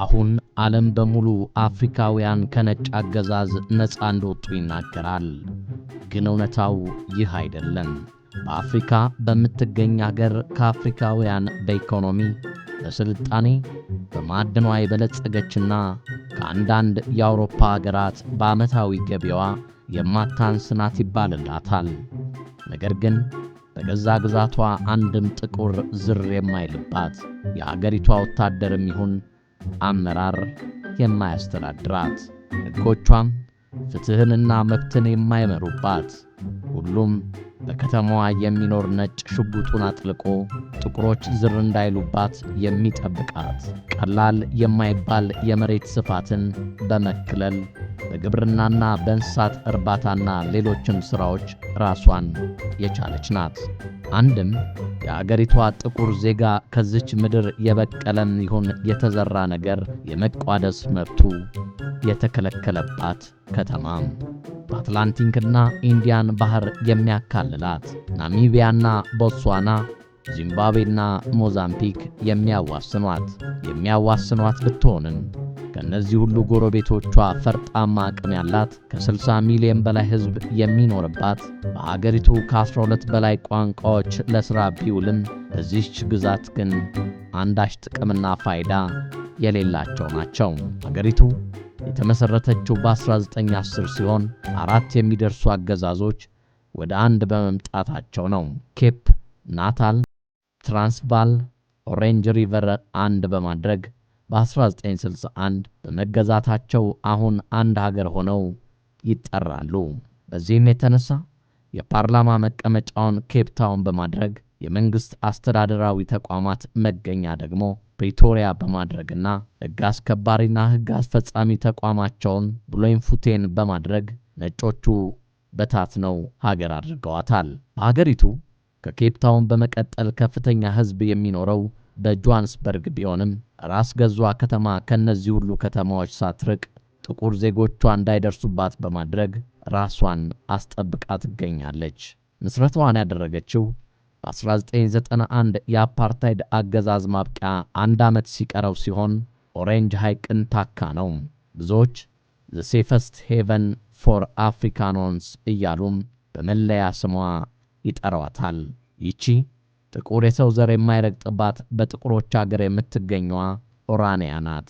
አሁን ዓለም በሙሉ አፍሪካውያን ከነጭ አገዛዝ ነፃ እንደወጡ ይናገራል። ግን እውነታው ይህ አይደለም። በአፍሪካ በምትገኝ አገር ከአፍሪካውያን በኢኮኖሚ፣ በስልጣኔ፣ በማዕድኗ የበለጸገችና ከአንዳንድ የአውሮፓ አገራት በዓመታዊ ገቢዋ የማታንስ ናት ይባልላታል። ነገር ግን በገዛ ግዛቷ አንድም ጥቁር ዝር የማይልባት፣ የአገሪቷ ወታደርም ይሁን አመራር የማያስተዳድራት፣ ሕጎቿም ፍትሕንና መብትን የማይመሩባት፣ ሁሉም በከተማዋ የሚኖር ነጭ ሽጉጡን አጥልቆ ጥቁሮች ዝር እንዳይሉባት የሚጠብቃት፣ ቀላል የማይባል የመሬት ስፋትን በመክለል በግብርናና በእንስሳት እርባታና ሌሎችም ሥራዎች ራሷን የቻለች ናት። አንድም የአገሪቷ ጥቁር ዜጋ ከዚች ምድር የበቀለም ይሁን የተዘራ ነገር የመቋደስ መብቱ የተከለከለባት ከተማም፣ በአትላንቲክና ኢንዲያን ባህር የሚያካልላት፣ ናሚቢያና ቦትስዋና፣ ዚምባብዌና ሞዛምቢክ የሚያዋስኗት ብትሆንም ከእነዚህ ሁሉ ጎረቤቶቿ ፈርጣማ አቅም ያላት፣ ከ60 ሚሊዮን በላይ ሕዝብ የሚኖርባት፣ በአገሪቱ ከ12 በላይ ቋንቋዎች ለሥራ ቢውልም በዚህች ግዛት ግን አንዳች ጥቅምና ፋይዳ የሌላቸው ናቸው። አገሪቱ የተመሠረተችው በ1910 ሲሆን አራት የሚደርሱ አገዛዞች ወደ አንድ በመምጣታቸው ነው። ኬፕ፣ ናታል፣ ትራንስቫል፣ ኦሬንጅ ሪቨር አንድ በማድረግ በ1961 በመገዛታቸው አሁን አንድ ሀገር ሆነው ይጠራሉ። በዚህም የተነሳ የፓርላማ መቀመጫውን ኬፕ ታውን በማድረግ፣ የመንግሥት አስተዳደራዊ ተቋማት መገኛ ደግሞ ፕሪቶሪያ በማድረግና ሕግ አስከባሪና ሕግ አስፈጻሚ ተቋማቸውን ብሎይንፉቴን በማድረግ ነጮቹ በታትነው ሀገር አድርገዋታል። በሀገሪቱ ከኬፕ ታውን በመቀጠል ከፍተኛ ሕዝብ የሚኖረው በጆሃንስበርግ ቢሆንም ራስ ገዟ ከተማ ከነዚህ ሁሉ ከተማዎች ሳትርቅ ጥቁር ዜጎቿ እንዳይደርሱባት በማድረግ ራሷን አስጠብቃ ትገኛለች። ምስረታዋን ያደረገችው በ1991 የአፓርታይድ አገዛዝ ማብቂያ አንድ ዓመት ሲቀረው ሲሆን ኦሬንጅ ሐይቅን ታካ ነው። ብዙዎች "The safest haven for Afrikaners" እያሉም በመለያ ስሟ ይጠሯታል። ይቺ ጥቁር የሰው ዘር የማይረግጥባት በጥቁሮች አገር የምትገኘዋ ኦራንያ ናት።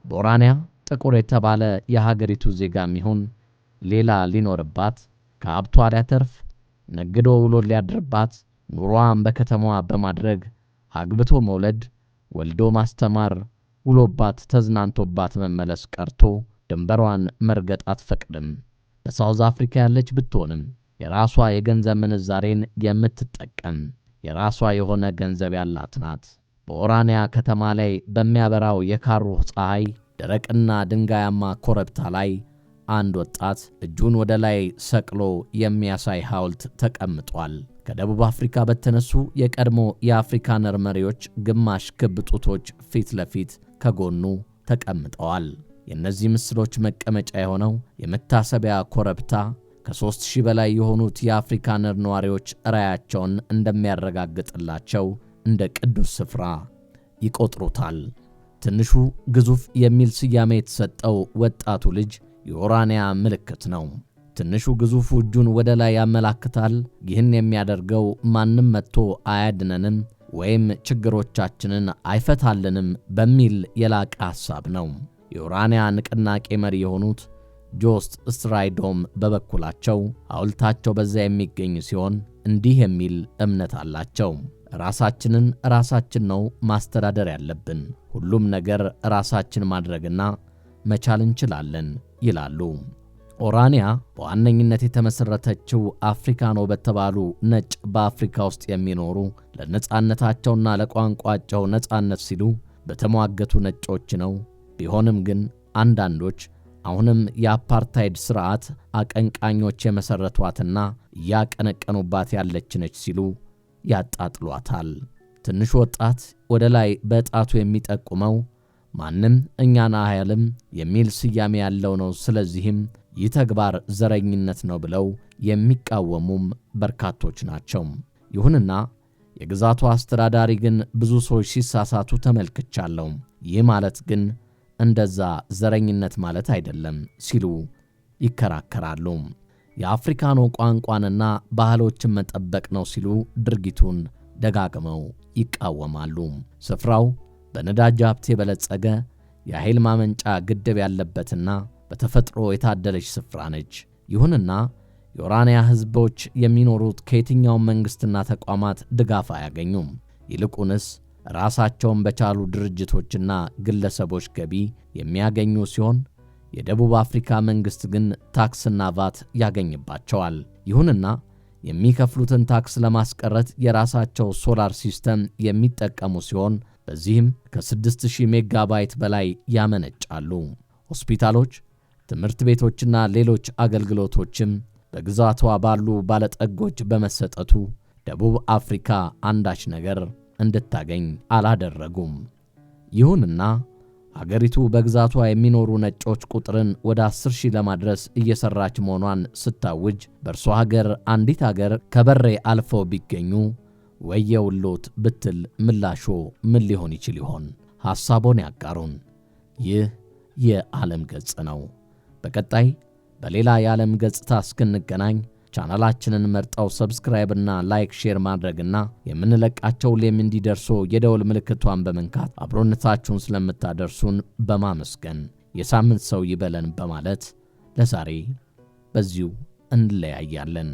በኦራንያ ጥቁር የተባለ የሀገሪቱ ዜጋም ይሁን ሌላ ሊኖርባት፣ ከሀብቷ ሊያተርፍ፣ ነግዶ ውሎ ሊያድርባት፣ ኑሮዋን በከተማዋ በማድረግ አግብቶ መውለድ፣ ወልዶ ማስተማር፣ ውሎባት ተዝናንቶባት መመለስ ቀርቶ ድንበሯን መርገጥ አትፈቅድም። በሳውዝ አፍሪካ ያለች ብትሆንም የራሷ የገንዘብ ምንዛሬን የምትጠቀም፣ የራሷ የሆነ ገንዘብ ያላት ናት። በኦራንያ ከተማ ላይ በሚያበራው የካሩህ ፀሐይ ደረቅና ድንጋያማ ኮረብታ ላይ አንድ ወጣት እጁን ወደ ላይ ሰቅሎ የሚያሳይ ሐውልት ተቀምጧል። ከደቡብ አፍሪካ በተነሱ የቀድሞ የአፍሪካነር መሪዎች ግማሽ ክብ ጡቶች ፊት ለፊት ከጎኑ ተቀምጠዋል። የእነዚህ ምስሎች መቀመጫ የሆነው የመታሰቢያ ኮረብታ ከ3000 በላይ የሆኑት የአፍሪካነር ነዋሪዎች ራዕያቸውን እንደሚያረጋግጥላቸው እንደ ቅዱስ ስፍራ ይቆጥሩታል። ትንሹ ግዙፍ የሚል ስያሜ የተሰጠው ወጣቱ ልጅ የኦራንያ ምልክት ነው። ትንሹ ግዙፉ እጁን ወደ ላይ ያመላክታል። ይህን የሚያደርገው ማንም መጥቶ አያድነንም ወይም ችግሮቻችንን አይፈታልንም በሚል የላቀ ሐሳብ ነው። የኦራንያ ንቅናቄ መሪ የሆኑት ጆስት ስትራይዶም በበኩላቸው ሐውልታቸው በዚያ የሚገኝ ሲሆን እንዲህ የሚል እምነት አላቸው። "ራሳችንን ራሳችን ነው ማስተዳደር ያለብን። ሁሉም ነገር ራሳችን ማድረግና መቻል እንችላለን" ይላሉ። ኦራንያ በዋነኝነት የተመሠረተችው አፍሪካኖ በተባሉ ነጭ በአፍሪካ ውስጥ የሚኖሩ፣ ለነጻነታቸውና ለቋንቋቸው ነጻነት ሲሉ በተሟገቱ ነጮች ነው። ቢሆንም ግን አንዳንዶች አሁንም የአፓርታይድ ስርዓት አቀንቃኞች የመሰረቷትና እያቀነቀኑባት ያለች ነች ሲሉ ያጣጥሏታል። ትንሽ ወጣት ወደ ላይ በጣቱ የሚጠቁመው ማንም እኛን አያልም የሚል ስያሜ ያለው ነው። ስለዚህም ይህ ተግባር ዘረኝነት ነው ብለው የሚቃወሙም በርካቶች ናቸው። ይሁንና የግዛቱ አስተዳዳሪ ግን ብዙ ሰዎች ሲሳሳቱ ተመልክቻለሁ፣ ይህ ማለት ግን እንደዛ ዘረኝነት ማለት አይደለም ሲሉ ይከራከራሉ። የአፍሪካኖ ቋንቋንና ባህሎችን መጠበቅ ነው ሲሉ ድርጊቱን ደጋግመው ይቃወማሉ። ስፍራው በነዳጅ ሀብት የበለጸገ፣ የኃይል ማመንጫ ግድብ ያለበትና በተፈጥሮ የታደለች ስፍራ ነች። ይሁንና የኦራንያ ሕዝቦች የሚኖሩት ከየትኛውም መንግሥትና ተቋማት ድጋፍ አያገኙም። ይልቁንስ ራሳቸውን በቻሉ ድርጅቶችና ግለሰቦች ገቢ የሚያገኙ ሲሆን፣ የደቡብ አፍሪካ መንግሥት ግን ታክስና ቫት ያገኝባቸዋል። ይሁንና የሚከፍሉትን ታክስ ለማስቀረት የራሳቸው solar system የሚጠቀሙ ሲሆን፣ በዚህም ከ6000 ሜጋባይት በላይ ያመነጫሉ። ሆስፒታሎች፣ ትምህርት ቤቶችና ሌሎች አገልግሎቶችም በግዛቷ ባሉ ባለጠጎች በመሰጠቱ ደቡብ አፍሪካ አንዳች ነገር እንድታገኝ አላደረጉም። ይሁንና አገሪቱ በግዛቷ የሚኖሩ ነጮች ቁጥርን ወደ 10,000 ለማድረስ እየሰራች መሆኗን ስታውጅ፣ በእርሷ ሀገር አንዲት ሀገር ከበሬ አልፈው ቢገኙ ወየውሎት ብትል ምላሾ ምን ሊሆን ይችል ይሆን? ሐሳቦን ያጋሩን። ይህ የዓለም ገጽ ነው። በቀጣይ በሌላ የዓለም ገጽታ እስክንገናኝ ቻናላችንን መርጠው subscribe እና like፣ share ማድረግና የምንለቃቸው ሁሌም እንዲደርሶ የደወል ምልክቷን በመንካት አብሮነታችሁን ስለምታደርሱን በማመስገን የሳምንት ሰው ይበለን በማለት ለዛሬ በዚሁ እንለያያለን።